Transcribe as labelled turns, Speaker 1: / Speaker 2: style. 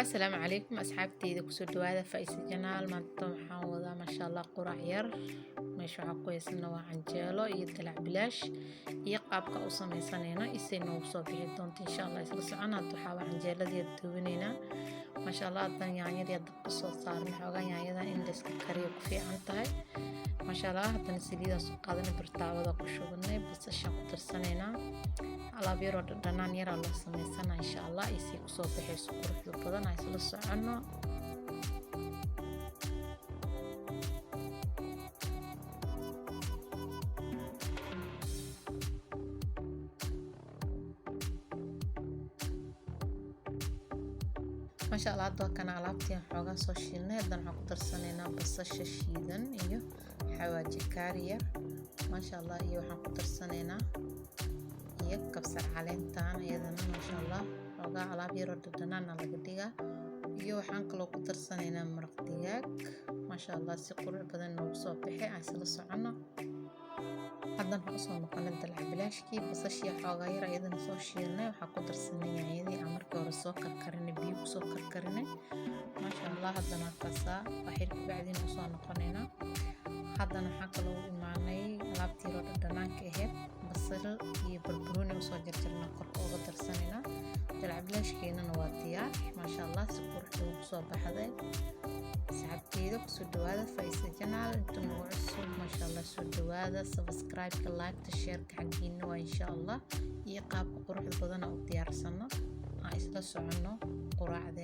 Speaker 1: Asalaamu calaykum asxaabteyda, kusoo dhawaada Faisa Channel. Maanta waxaan wadaa, maasha Allah, quraac yar. Meesha waxaa ku haysana waa canjeelo iyo dalac bilaash iyo qaabka u sameysanayno isay noogu soo bixi doonto, insha Allah, isla socon. Hadda waxaa waa canjeeladii duubinaynaa, maasha Allah. Haddana yaanyadii dabka soo saarnay, xoogaa yaanyada in la iska kariyo ku fiican tahay, maasha Allah. Haddana saliidaan soo qaadanay, birtaawada ku shubanay, basashaan ku darsanaynaa, alaab yaroo dhadhanaan yaraa loo sameysanaa, insha Allah, isay kusoo baxayso quruxda badan. Aan isla soconno. Maasha Allah, hadda waa kana alaabtii aan xoogaa soo shiilnay. Haddana waxaan ku darsanaynaa basasha shiidan iyo xawaaji kaari yar, maasha Allah, iyo waxaan ku darsanaynaa iyo kabsar caleentan iyadana, maasha Allah. Xoogaa alaab yaroo dhadhanaana laga dhigaa. Iyo waxaan kaloo ku darsanaynaa maraq digaag, maasha Allah, si qurux badan noogu soo baxay. Aan isla soconno. Haddana waxaan usoo noqonay dalac bilaashkii. Basashii xoogaa yar iyadana soo shiilnay, waxaa ku darsanay yaanyadii aan markii hore soo karkarinay, biyo kusoo karkarinay, maasha Allah. Haddana kaasaa waxyar kabacdiina usoo noqonaynaa. Haddana waxaa kaloo u imaanay alaabtii yaroo dhadhanaanka ahayd, basal iyo barbarooni usoo jarjarnaa, korka uga darsanaynaa. Dalac bilaashkeenana waa diyaar, maasha Allah, si qurux badan kusoo baxday. Asxaabteyda, kusoo dhawaada Faisa Channel. Inta nagu cusub, maasha Allah, soo dhawaada. Subscribe-ka, like-ta, share-ka xaggiina waa, insha Allah. Iyo qaabka quruxda badan u diyaarsano, aan isla soconno quraacdeena.